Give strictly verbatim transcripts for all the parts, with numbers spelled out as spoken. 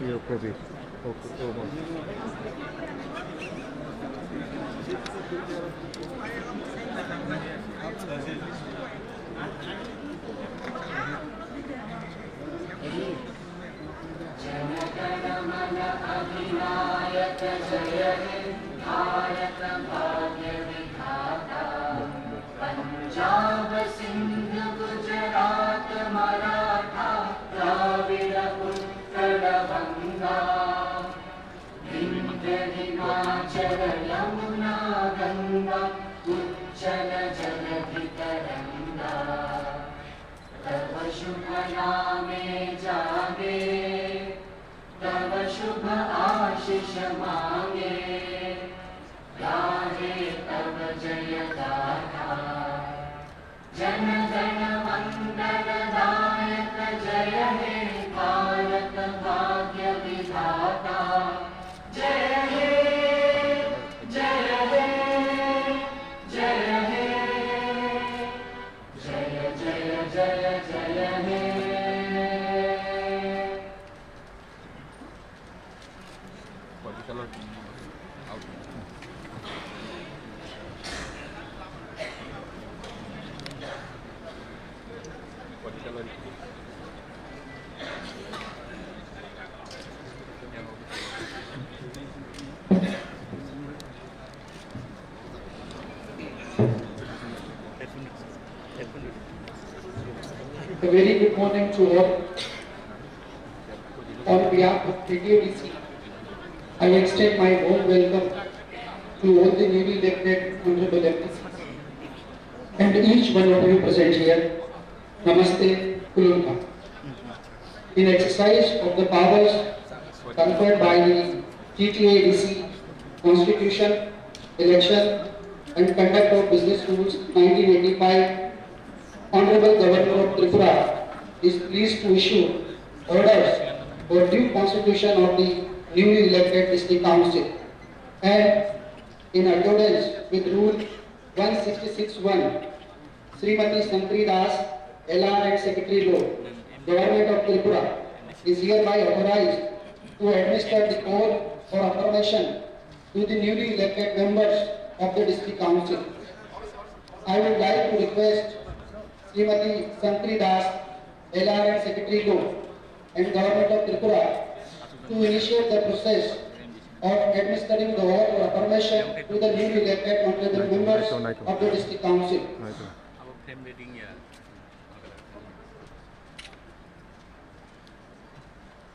Iyo, kopi. Kopi, kopi. Jana गण मन अधिनायक जय हे भारत भाग्य विधाता। पंजाब सिंध गुजरात मराठा द्राविड़ उत्कल बंगा। विंध्य हिमाचल यमुना गंगा उच्छल जलधि तरंगा। तव शुभ नामे जागे, तव शुभ आशीष मांगे, गाहे तव जय गाथा। जन गण मंगल दायक जय हे भारत भाग्य विधाता। जय हे, जय हे, जय हे। जय जय जय जय हे। A very good morning to all. On behalf of T T A D C, I extend my warm welcome to all the newly elected honorable M P Cs and each one of you present here. Namaste, Kulunpa. In exercise of the powers conferred by the T T A D C Constitution, Election and Conduct of Business Rules nineteen eighty-five, Honorable Governor of Tripura is pleased to issue orders for due constitution of the newly elected district council, and in accordance with Rule one sixty-six one, Srimati Shankari Das, L R and Secretary Law, Government of Tripura, is hereby authorized to administer the oath or affirmation to the newly elected members of the District Council. I would like to request Srimati Shankari Das, L R and Secretary Law, and Government of Tripura to initiate the process of administering the oath or affirmation to the newly elected honorable members of the District Council.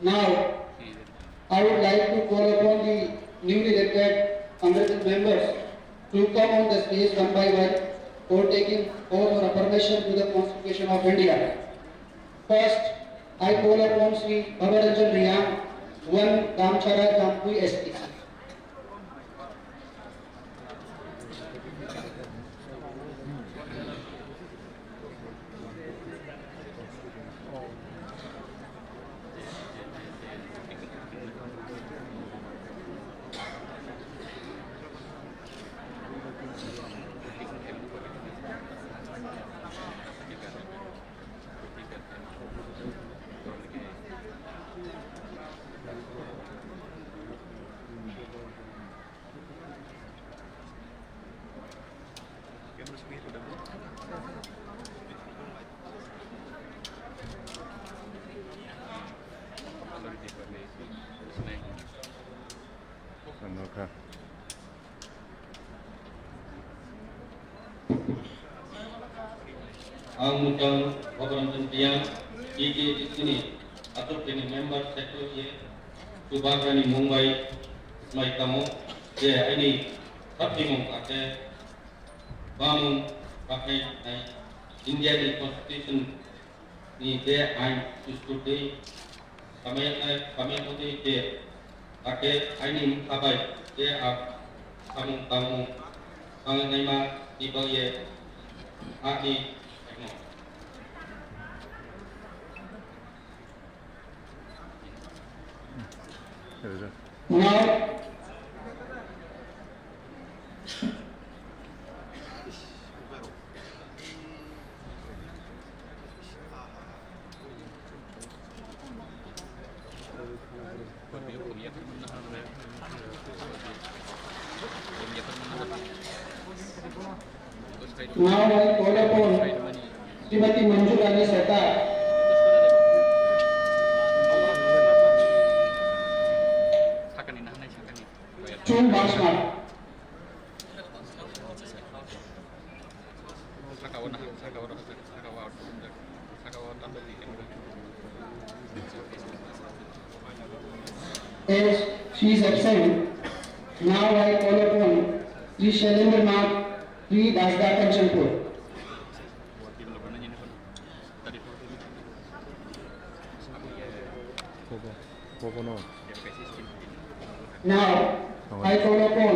Now, I would like to call upon the newly elected honorable members to come on the stage one by one for taking oath or affirmation to the Constitution of India. First, I call upon Shri Bhabaranjan Reang, one Damchara Jampui S T. Ano kha. Ang Mutang Bhabaranjan Reang, T T A D C ni atok ni member secretary ye, Chubagrani Mumbai, Smai Kamo, je aini thapimung ake bamung bakai nai India ni constitution ni je ain sustur tei samaya, samaya motoi je ake aini mkha bai je a samung tangmung sangnai ma ni bagwi ani Now, Now I call upon Srimati Manjulani Sarkar. Chun Basmar. As she is absent, now I call upon Sri Shailendra Nath, Sri Dasda Kanchanpur. Bobo no. Now, I call upon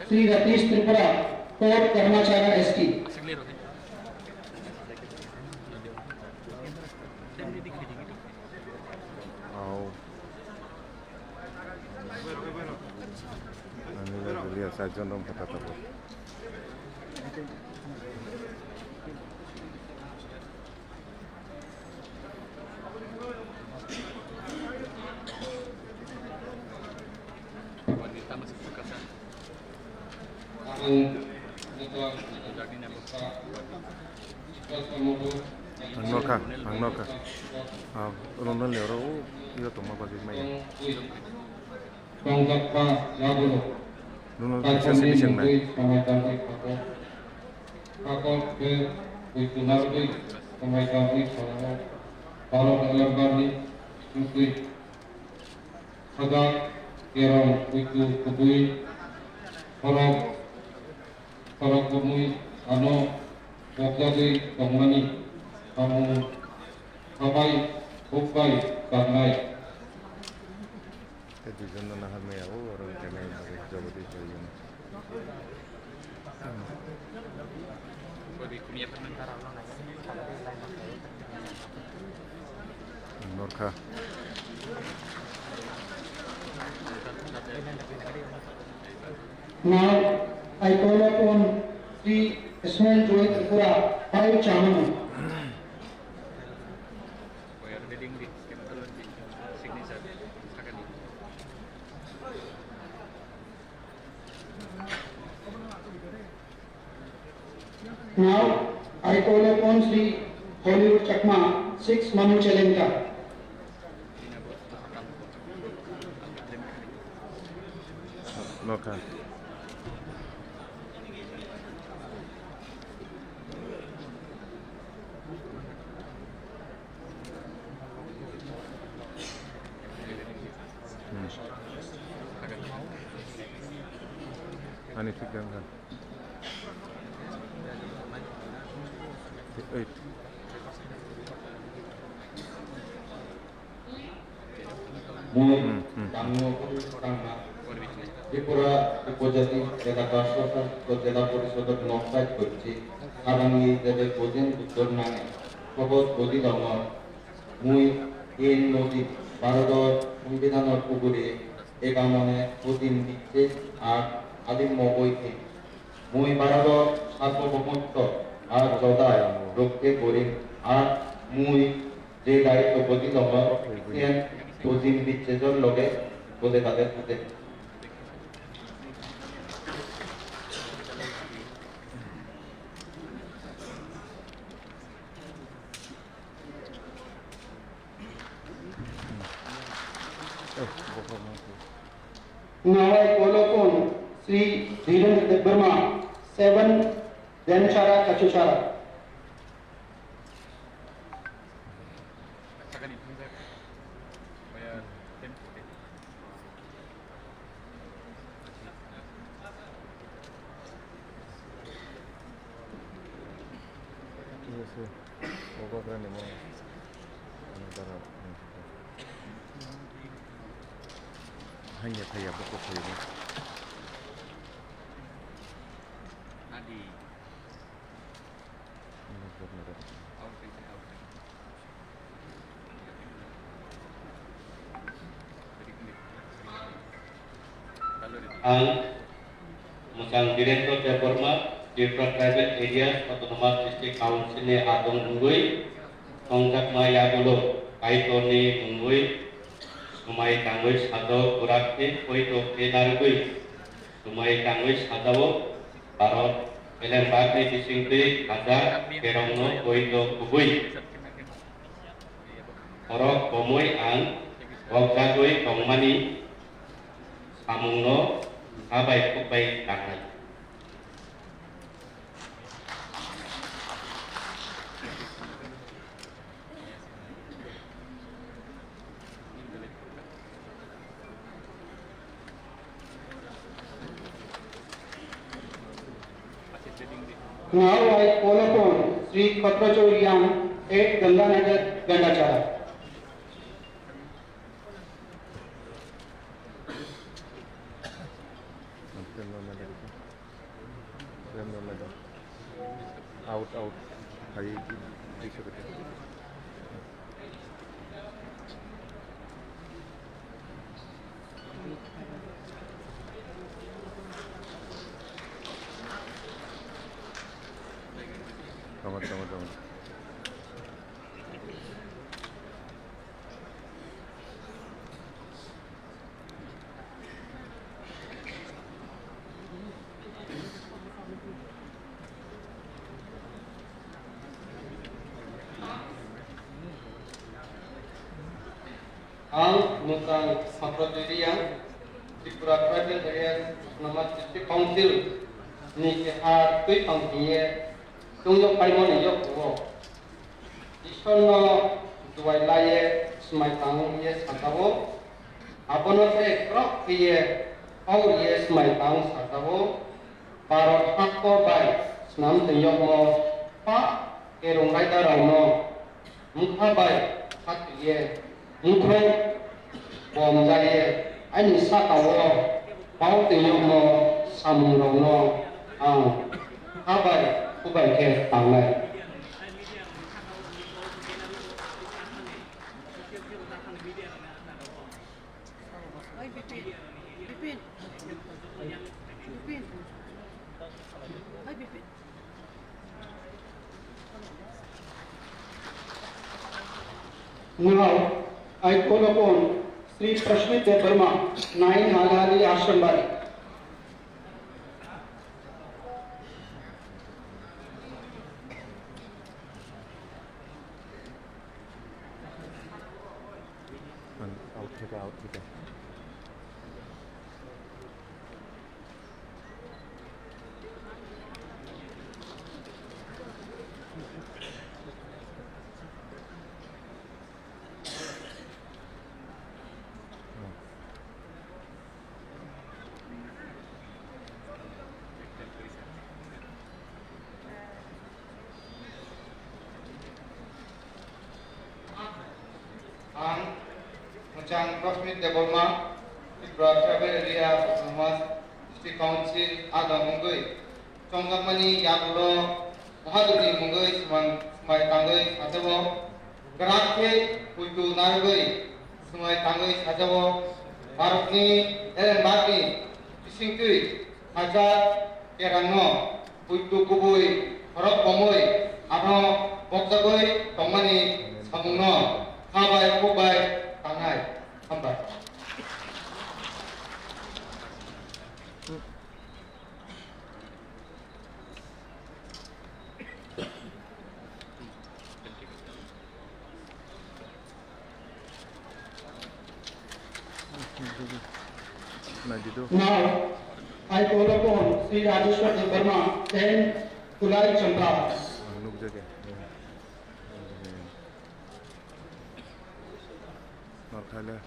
Sri Ratish Tripura, Port Karmachara S T. Au. Ani le gulia sajjon rom kata tabo. Ang nokha, ang nokha. Ah, Ronald ni oro, o, iyo tongma bagwi maya. Tongjakma yagulo. Nunu Kaitorni bising nai. Mungwi samai tangwi khato. Khato khe buitu narwgwi samai tangwi khalango. Baro November ni mungwi sajak kerong buitu kubui khorok, khorok kubui ano pokjagwi tongmani samung sabai hukbai tangnai. Tei duijon no nahar maya o, oro wngkha nai bagwi Jagadish bai yun. Norkha. Now, I call upon Sri Ismail Joy Tripura, five Chamano. Now, I call upon Sri Hollywood Chakma, six Manu Chelengka. Lokha. Hmm. Ani thik dan kan. Eight. Mui Hmm, hmm. Tangmo tangma Tripura Upojati Jela Prashasan to Jela Porishodor noktai kochi harangni jebe bojen uttor nange. Kobot bodi dongor. Mui in nodi Bharodor Songbidanor ugure egamone odin bicche ar alim mogoi in. Mui Bharodor Sarbobhoumottw ar jodai rokhe gorim ar mui je daitw bodi logo, siyan bojin bicchejor loge bode bade bode. Now I call upon Sri Dhiren Debbarma, seven Demchara Kachuchara. Hanya thaya buku thaya. Adi. Ang Mwchang Birendra Debbarma, Tripura Tribal Areas Autonomous District Council ni adong wngwi tongjakma yagulo Kaitorni mungwi Swmai tangwi sajao kwrak khe poito khe narwgwi. Swmai tangwi sajao Bharat beleng bagni bisingtwi hajar kerongno poito kubui. Borok komoi ang bokjagwi tongmani samungno ha bai khuk bai tangnai. Now I call upon Sri Khatrachari Yang at Ganganagar, Gandachara. Out, out. Hai, di, di, di, di. Tama, tama, tama. Ang Mukang Sampradiriya, Tripura Tribal Areas Autonomous District Council ni keha twi tong hiye tungyo paimani yokuo. Ishwarno duai laiye swmai tang ye sajao. Abono tei kwrwk khe ye hor ye swmai tang sajao. Bharat hakto bai swnam twi yokmo pa kerong raida rokno mukha bai khatwi ye mukhro bom jaiye ani sakao pao twi yokmo samungrokno ang ha bai khubai khe tangnai. Oi, Bipin. Bipin. Bipin. Oi, Bipin. Now, I call upon Sri Prashmit Debbarma, nine Halahali Ashram Bari. Out, out, out. Ang Muchang Prashmit Debbarma, Tripura Tribal Area Autonomous District Council adong wngwi chongjakmani yagulo Mahadevni mungwi swmai tangwi sajao. Kwrak khe puitu narwgwi swmai tangwi sajao. Bharatni elembakni bisingtwi hajar kerangno puitu kubui khorok bomwi ano bokjagwi tongmani samungno kha bai kuk bai tangnai. Hambai. Now, I call upon Sri Rajeshwar Debbarma and Kulai Champa. Northaile.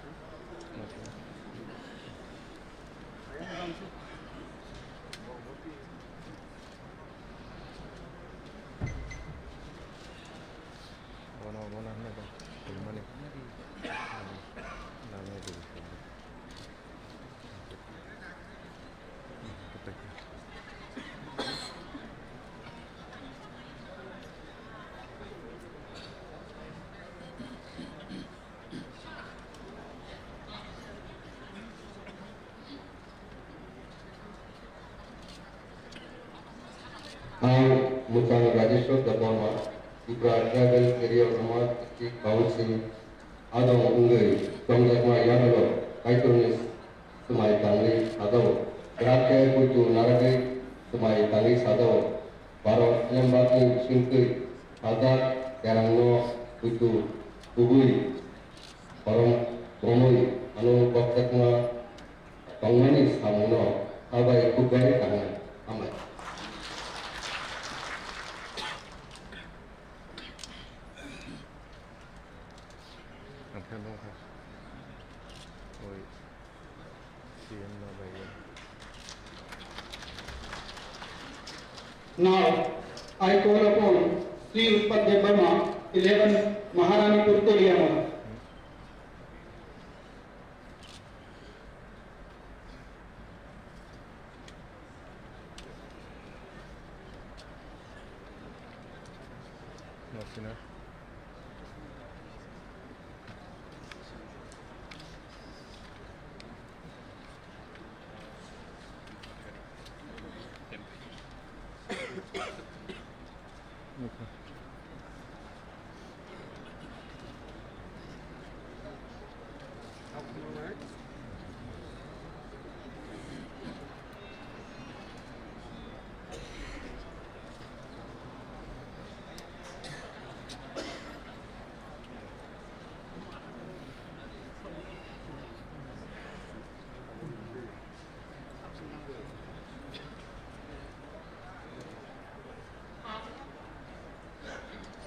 Bono, bono hwnwi bo, kulmani. Nangni bo. Ang Muchang Rajeshwar Debbarma, Tripura Tribal Area Autonomous District Council Adong wngwi tongjakma yagulo Kaitorni swmai tangwi sajao. Kwrak khe puitu narwgwi swmai tangwi sajao. Bharat elembakni bisingtwi sajak kerongno puitu kubui khorang romwi ano kokjakma tongmani samungno khabai khukbai tangnai. Hambai. Ang khe nukha. Oi, C M no bai. Now, I call upon Sri Utpal Debbarma, eleven Maharanipur, Koliamur.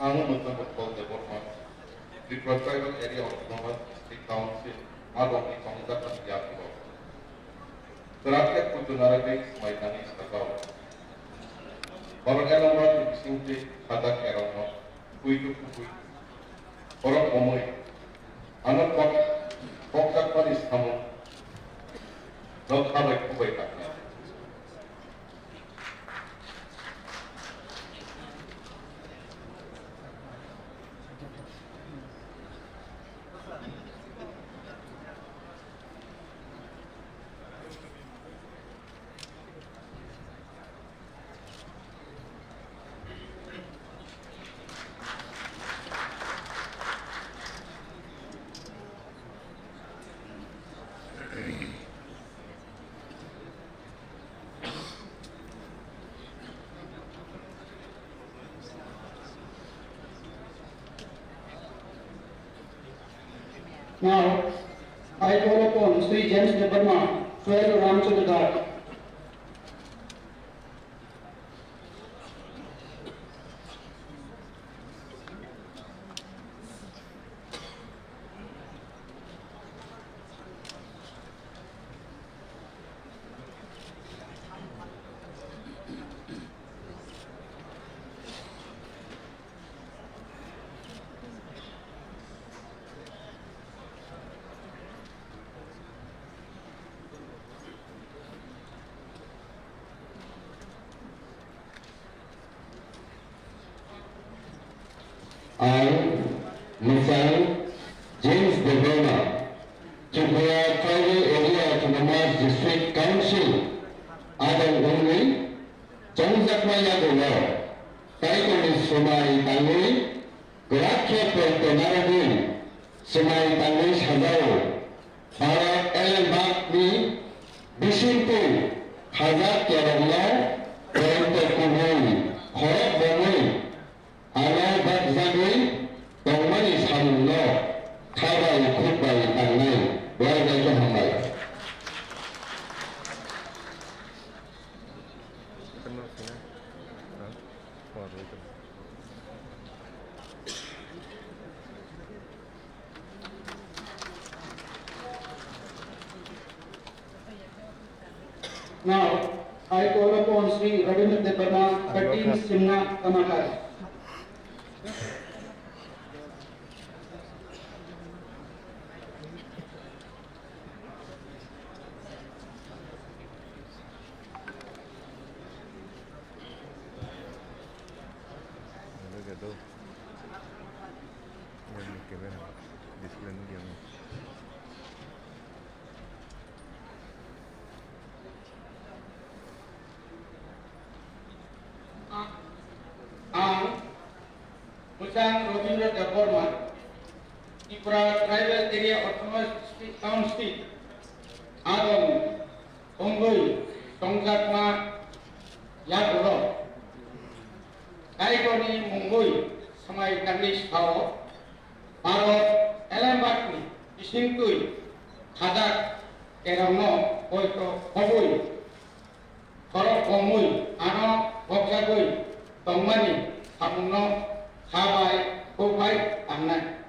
Ang Mutnapur Paul Debbarma, Tripura Tribal Area Autonomous District Council, Adongni Kongjakani Yapuro. Kwrak khe puitu narwgwi swmai tangwi sajao. Borok elembakni bisingtwi sajak kerongno puitu kubui borok omwi ano kok-, kokjakmani samung no khabai khukbai tangnai. Now, I call upon Sri James Debbarma, twelve Ramchandra Ghat. Ang Mwchang James Debbarma, Tripura Tribal Area Autonomous District Council adong wngwi chongjakma yagulo Kaitorni swmai tangwi kwrak khe poito narwgwi swmai tangwi sajao. Bharat elembakni bisingtwi khajak kerongno poito kubui khorok bomwi ano bakjagwi tongmani samungno khabai khukbai tangnai. Belai belai khe hambai. Now, I call upon Sri Ravindra Debbarma, thirteen Simna Kamakar. Ang Bwchang Robindra Debbarma, Tripura Tribal Area Autonomous District Council adong wngwi tongjakma yagulo Kaitorni mungwi swmai tangwi sao, Bharat elembakni bisingtwi khajak kerongno poito khobwi khorok komwi ano bokjagwi tongmani samungno kha bai khuk bai tangnai.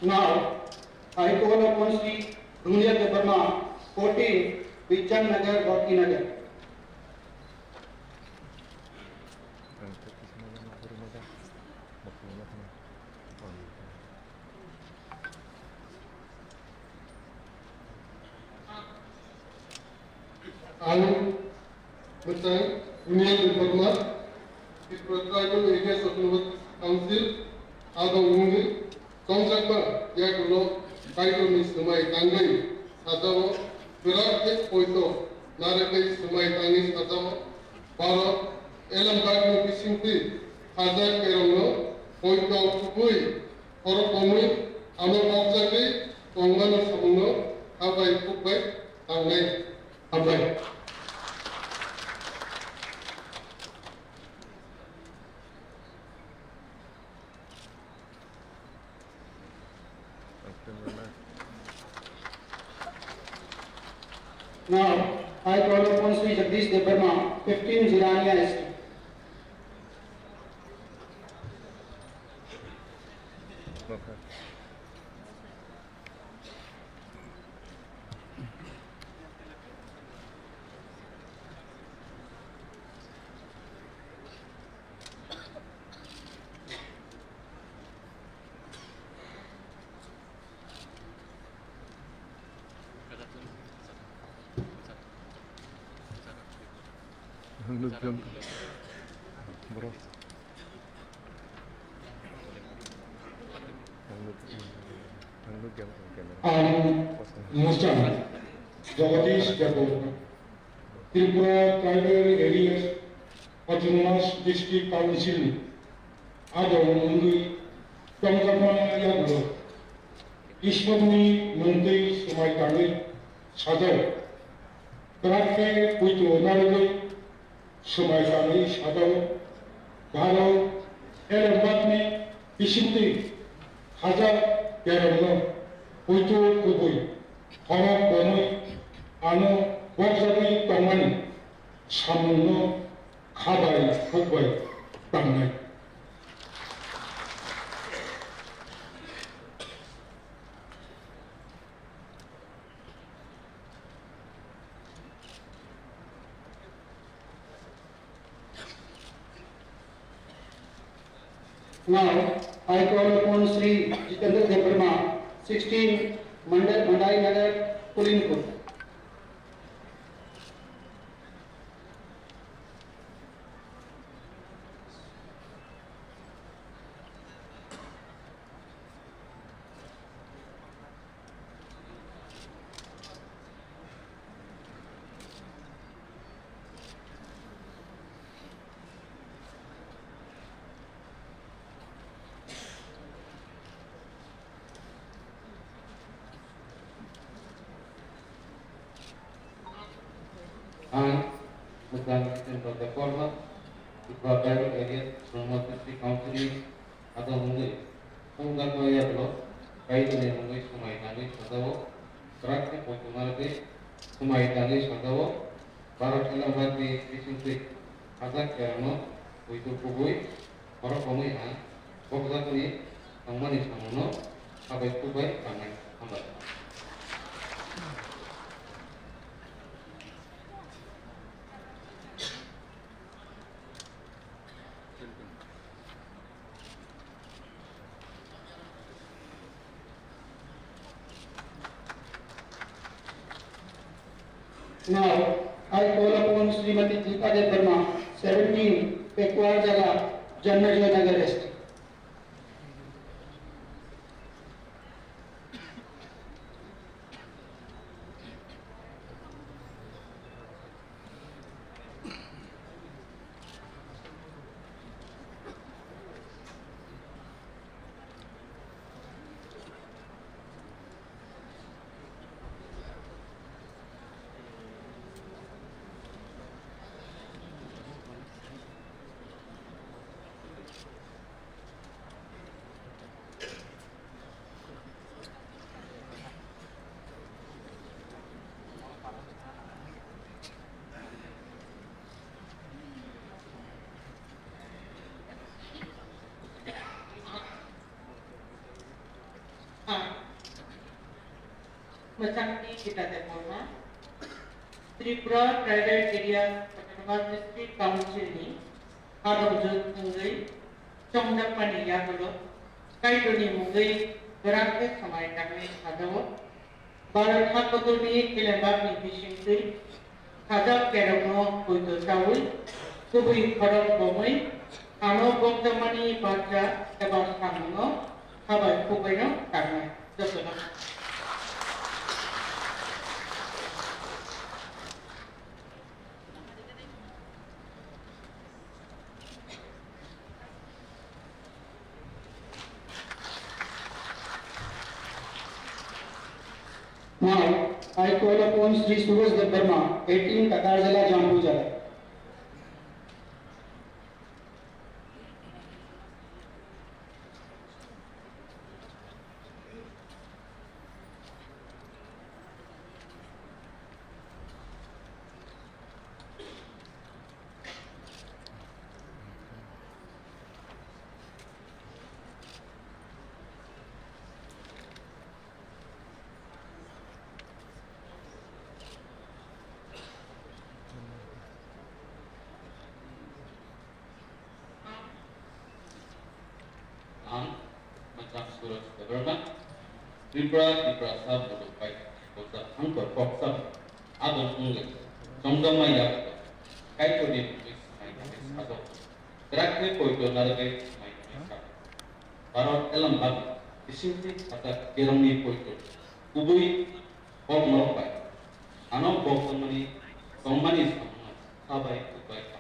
Now, I call upon Shri Rumia Debbarma, fourteen, Bichang Nagar, Bhakti Nagar. Ang Mwchang Union Department, Tripura Tribal Areas Autonomous Council, abo wngwi tongjakma yagulo Kaitorni swmai tangwi sajao, kwrak khe poito narwgwi swmai tangwi sajao, Bharat elembakni bisingtwi khajak kerongno poito khukwi khorok komwi ano bokjagwi tongmani samungno kha bai khuk bai tangnai. Hambai. Now, I call upon Shri Jagdish Debbarma, fifteen Jirania S T. Ang nugyan. Bro. Ang nugyan. Ang nugyan ang camera. Ang Musa Jagadish Jago, Tripura Tribal Areas Autonomous District Council ni adong wngwi tongjakma yagulo Ishwarni mungtwi swmai tangwi sajao. Kwrak khe poito narwgwi swmai tangwi sajao. Bharat elembakni bisingtwi khajak kerongno poito kubui khorok komwi ano bokjagwi tongmani samungno kha bai khuk bai tangnai. Now, I call upon Shri Jitendra Debbarma, sixteen Mandai, Mandai Nagar, Kulinpur. Ang Mukhang Center Department, Tripura Tribal Areas Autonomous District Council ni adong wngwi, tongjakma yagulo Kaitorni mungwi swmai tangwi sajao, kwrak khe poito narwgwi swmai tangwi sajao, Bharat elembakni bisingtwi khajak kerongno poito kubui khorok komwi ha bokjakni tongmani samungno kha bai khuk bai tangnai. Hambai. Now, I call upon Srimati Deepa Debbarma, seventeen, Pekuar Jala, Janmejay Nagar S T. Mwchangni Gita Debbarma, Tripura Tribal Areas Autonomous District Council ni hadok jut wngwi chongjakmani yagulo Kaitorni mungwi kwrak khe swmai tangwi sajao. Bharat ha kotorni elembakni bisingtwi sajak kerongno poito chaui kubui khorok bomwi ano bokjakmani barja eba samungno habai khukbaino tangnai. Jotono. Now, I call upon Shri Suraj Debbarma, eighteen Takarjala, Jampu Jala. Ang, Macham Suraj Debbarma, Tripura, Tiprasa Muduk Bai, Bosa Hangkor Koksa, Adon Ungwe, Chongdama Yak, Kaitorni Mungwi Smai Khe Sajok, Drakhe Poito Naragwe Smai Khe Sajok, Bharat Elambak, Bisingtwi Khatak Kerongni Poito, Kubui Bok norok bai ano bok tongmani, tongmani samungno kha bai, kuk bai kha.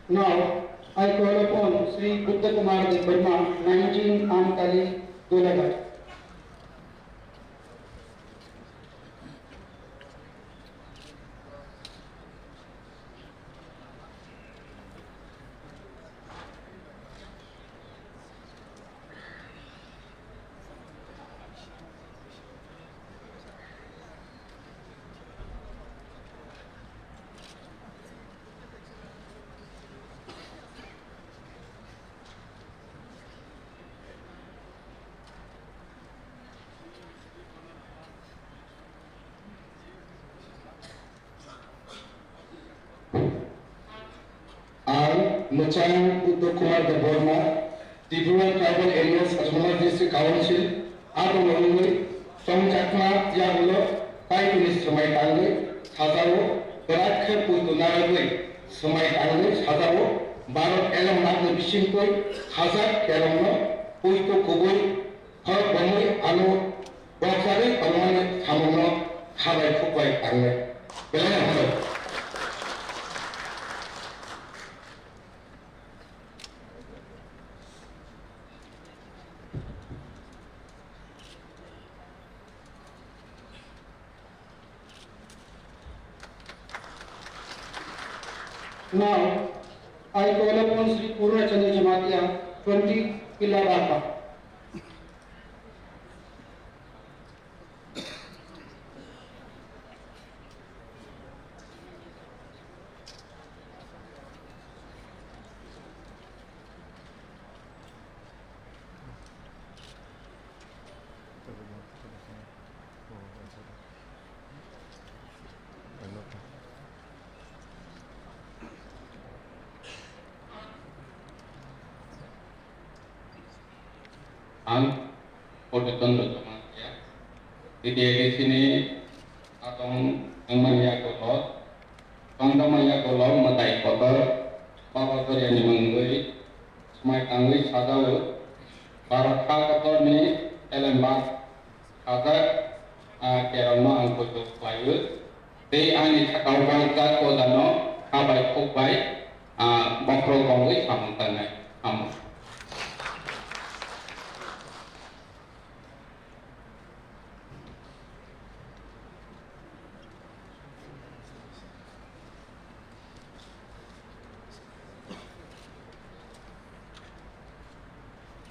Now, I call upon Shri Buddha Kumar Debbarma, nineteen Amtali, Golaghat. Ang Mwchang Buddha Kumar Debbarma, Tripura Tribal Areas Autonomous District Council, abo wngwi chongjakma yagulo Kaitorni swmai tangwi sajao, kwrak khe poito narwgwi swmai tangwi sajao, Bharat elong nagni bisingtwi hajak kerongno poito kubui Khorok bomwi ano bokjagwi tongmani samungno kha bai khuk bai tangnai. Belai hambai. Now, I call upon Shri Purna Chandra Jamatia, twenty Pilla Barpa. Ang Purnachondo Jamatia, T T A D C ni atong wngmani yagulo, tongjakmani yagulo mwtai kotor Baba Joriani mungwi swmai tangwi sajao, Bharat ha kotorni elembak hajak, ah, kerongno ang poito khlaio. Tei ani sakao bangjak gojano kha bai khuk bai, ah, bokhorok bongwi samung tangnai. Hamo.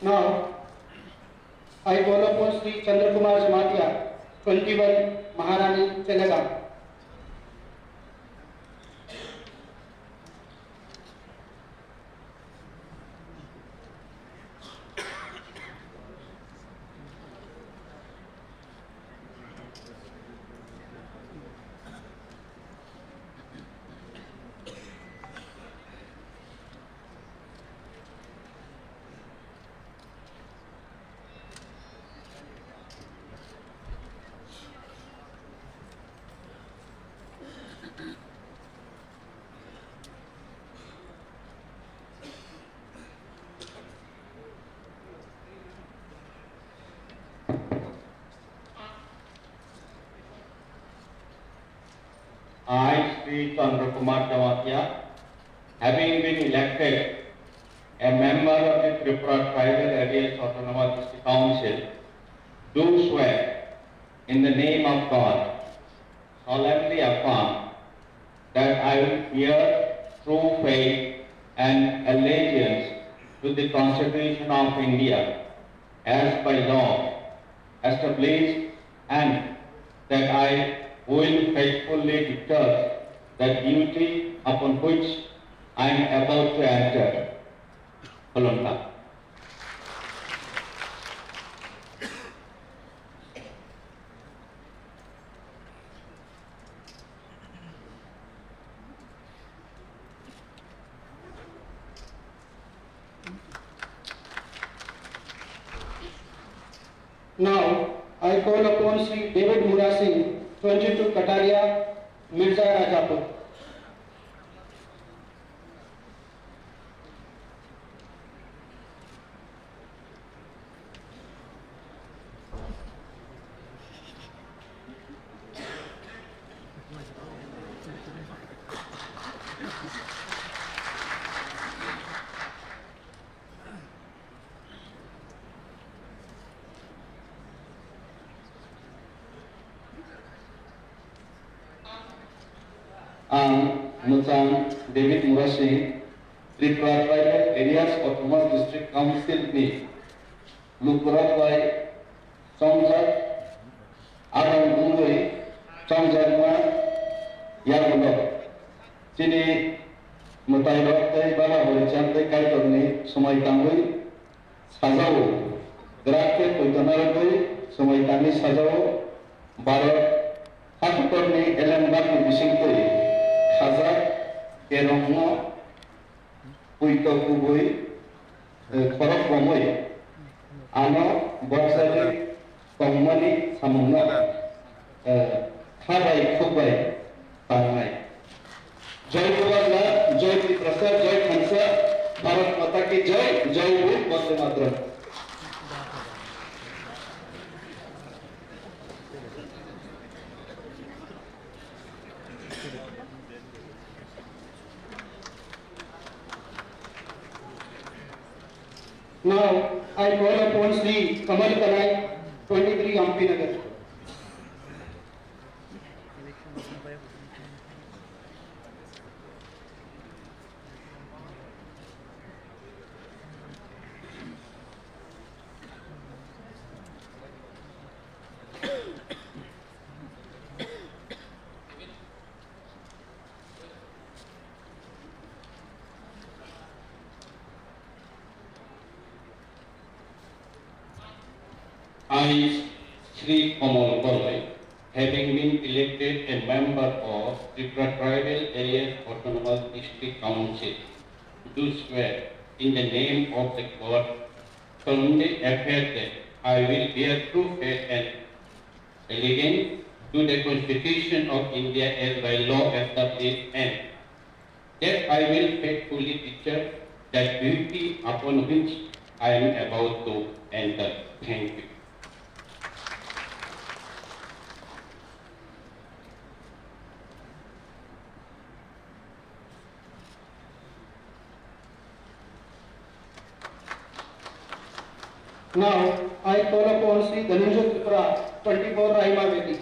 Now, I call upon Shri Chandra Kumar Jamatia, twenty-one, Maharani Chelagam. I, Shri Chandra Kumar Jamatia, having been elected a member of the Tripura Tribal Areas Autonomous District Council, do swear in the name of God, solemnly affirm that I will bear true faith and allegiance to the Constitution of India as by law established, and that I will faithfully discharge the duty upon which I am about to enter. Khulumkha. Now, I call upon Shri David Murasing, twenty-two Kataria, Mirza Rajapur. Ang Mwchang David Murasing, Tripura Tribal Areas Autonomous District Council ni lukurok bai chongjak, adang wngwi chongjakma yagulo. Chini mwtairok tei bala horicham tei Kaitorni swmai tangwi sajao, grak khe poito narwgwi swmai tangwi sajao. Bharot hakutorni elembakni bisingtwi khajak kerongno poito kubui, eh, khorok bomwi ano bokjagwi tongmani samungno, eh, kha bai khuk bai tangnai. Jai Bubagra, Jai Tiprasa, Jai Thansa, Bharat Mata Ki Jai, Jai Hind, Vande Mataram. Now, I call upon Shri Kamal Kanai, twenty-three Hampi Nagar. I, Shri Kamal Koloi, having been elected a member of Tripura Tribal Areas Autonomous District Council, do swear in the name of the God, solemnly affirm that I will bear true faith and allegiance to the Constitution of India as by law established, and that I will faithfully discharge the duty upon which I am about to enter. Thank you. Now, I call upon Shri Dhananjay Tripura, twenty-four Rahima Valley.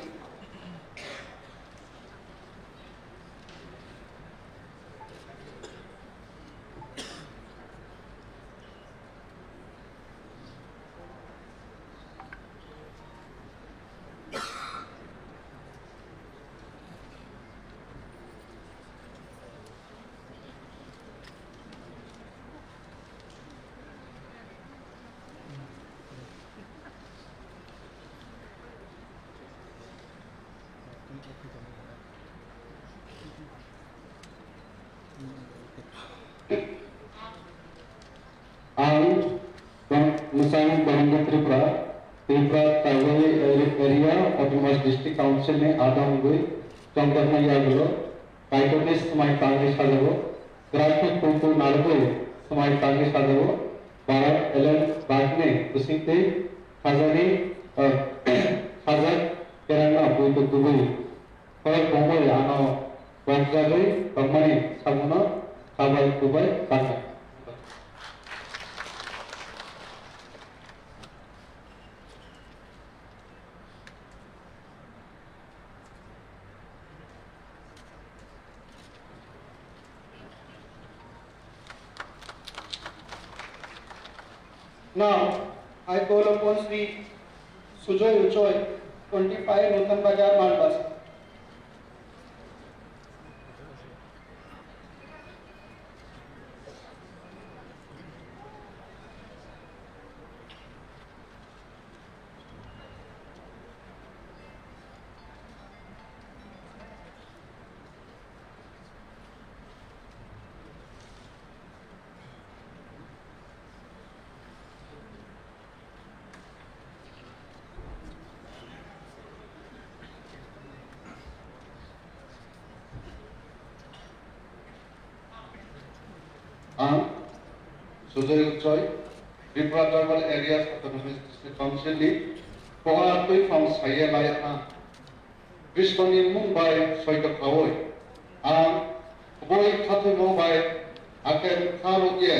Bwsang Boromjo Tripura, Tripura Tribal Area Autonomous District Council ni adam wngwi chongjaknai yagulo Kaitorni swmai tangwi sajago, Graphik Kungku narwgwi swmai tangwi sajago, Bharat Alem Bagni bisingtwi khajani, eh, khajak kerangno buitu kubui khorok bomwi ano bokjagwi tongmani sabuno kabai kubai kangnai. Now, I call upon Sri Sujoy Uchoi, twenty-five Nutan Bazar, Malbasa. Ang Sujoy Uchoi, Tripura Tribal Areas Autonomous District Council ni Koha Tuiphang Saye Lai Ha Krishna ni mung bai soito khaui ang kubui khathoimo bai akhel kha rwkye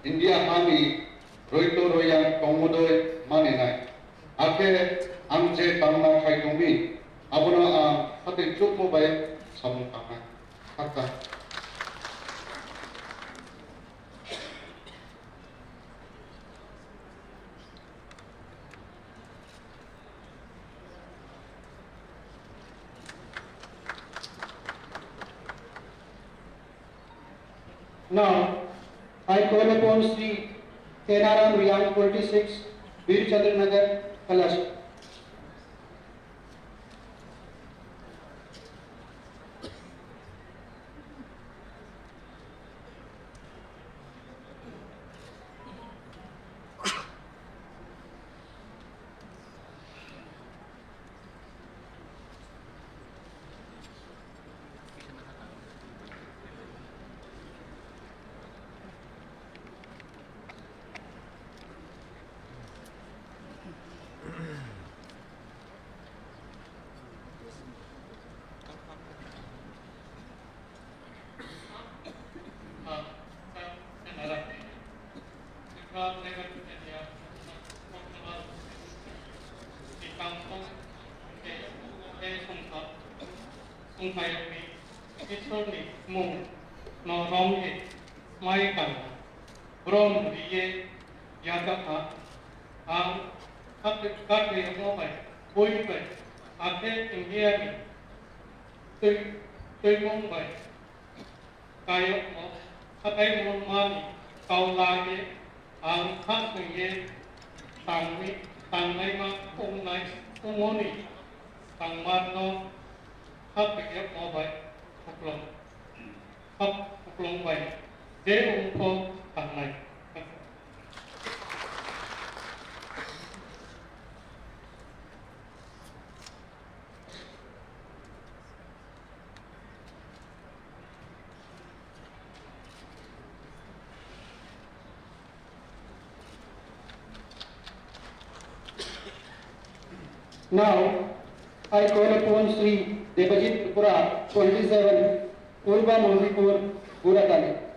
India ha ni roito royang tongmudoi maninai. Akhe ang je tamna khai tongmi, abono ang khatoi chukmo bai samung tangnai. Khakchang. Now, I call upon Sri Kenaram Riang, twenty-six, Bir Chandra Nagar, Kailash. Songkhaiyokni Isorni mung no romwi mai kang brom riye yajakha ang kate kate mo bai boi bai akhe India ni twi twimung bai kayokmo, hatai mungmani kau lage ang kha thwngye tangwi, tangnaima wngnai, wngmoni tangmarno kha thwngya mo bai khuklwng, kha khuklwng bai je wngkho tangnai. Now, I call upon Sri Debajit Tripura, twenty-seven, Purba Mondipur, Buratali.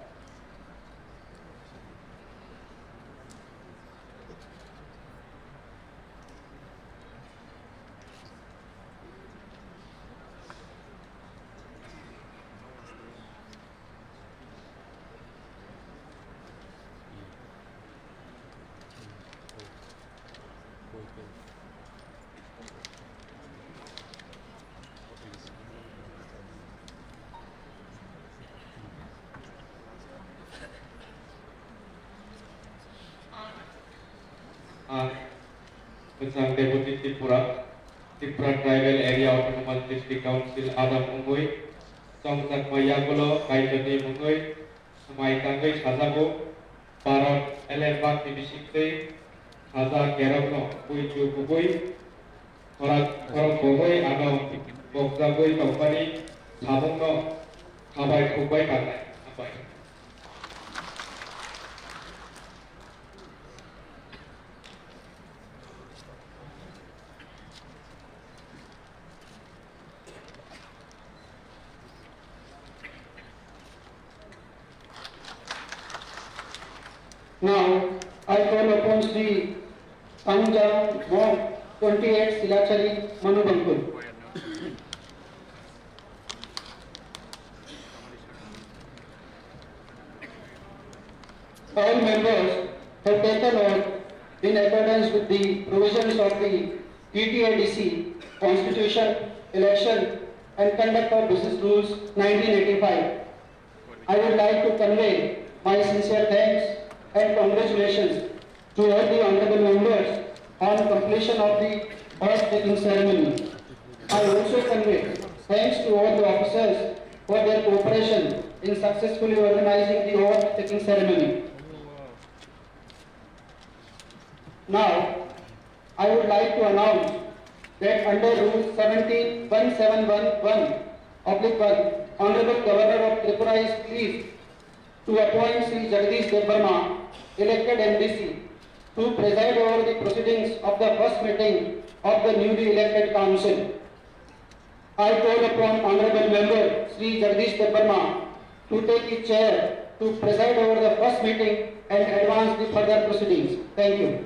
Ah, Bwsang Deputy Tripura, Tripura Tribal Area Autonomous District Council adam wngwi chongjakma yagulo Kaitorni mungwi swmai tangwi sajago, Bharat Alem Bagni bisingtwi Khaja kerokno buichu kubui khorang, khorang bohoi ano bokjagwi tongmani samungno khabai khukbai tangnai. Hambai. Now, I call upon Sri Pangjang Mok twenty-eight Silachari Manu Bangkul. All members have taken oath in accordance with the provisions of the T T A D C, Constitution, Election and Conduct of Business Rules nineteen eighty-five. I would like to convey my sincere thanks and congratulations to all the honorable members on completion of the oath taking ceremony. I also convey thanks to all the officers for their cooperation in successfully organizing the oath taking ceremony. Now, I would like to announce that under Rule seventeen one seven one one oblique one, Honorable Governor of Tripura is pleased to appoint Shri Jagdish Debbarma, elected M D C, to preside over the proceedings of the first meeting of the newly elected council. I call upon Honorable Member Shri Jagdish Debbarma to take his chair to preside over the first meeting and advance the further proceedings. Thank you.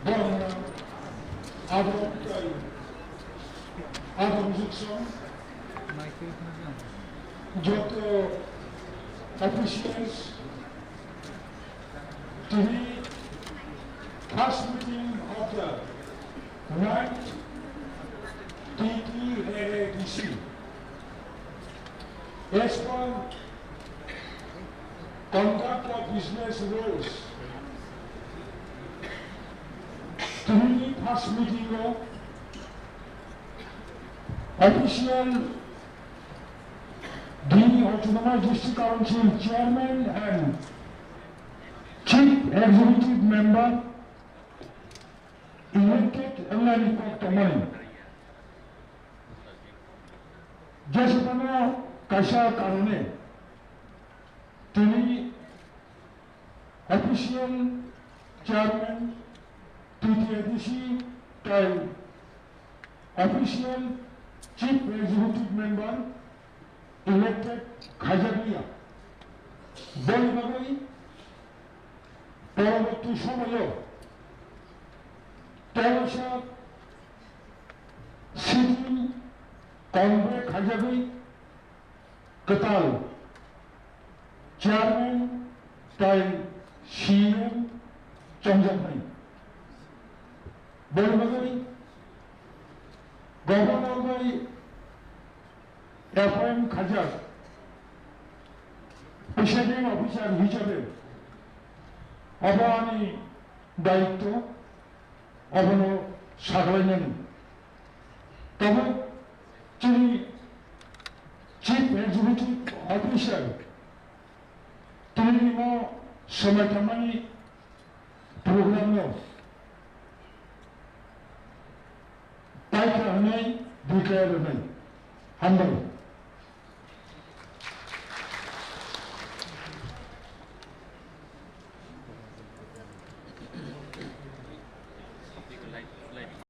Bormona, abo, abo joto officials, tini first meeting of the ninth T T A A D C. As per conduct of business rules, tini first meeting o official the Autonomous District Council Chairman and Chief Executive Member elected wngmani kok tongmani. Jesupano kaisa karone tini official chairman T T A D C tei official chief executive member elected khaijakliya. Boni bagwi poroborti somoyo tolosa sitting convoke khaijagwi kwtal chairman tei C E M chongjaknai. Boni bagwi governor bai appoint khaijak presiding officer hisabe obo ani daityo, obono saglainani. Tamo chini Chief Executive Officer tini mo swmai tangmani program no Declare rwnai. Hambai.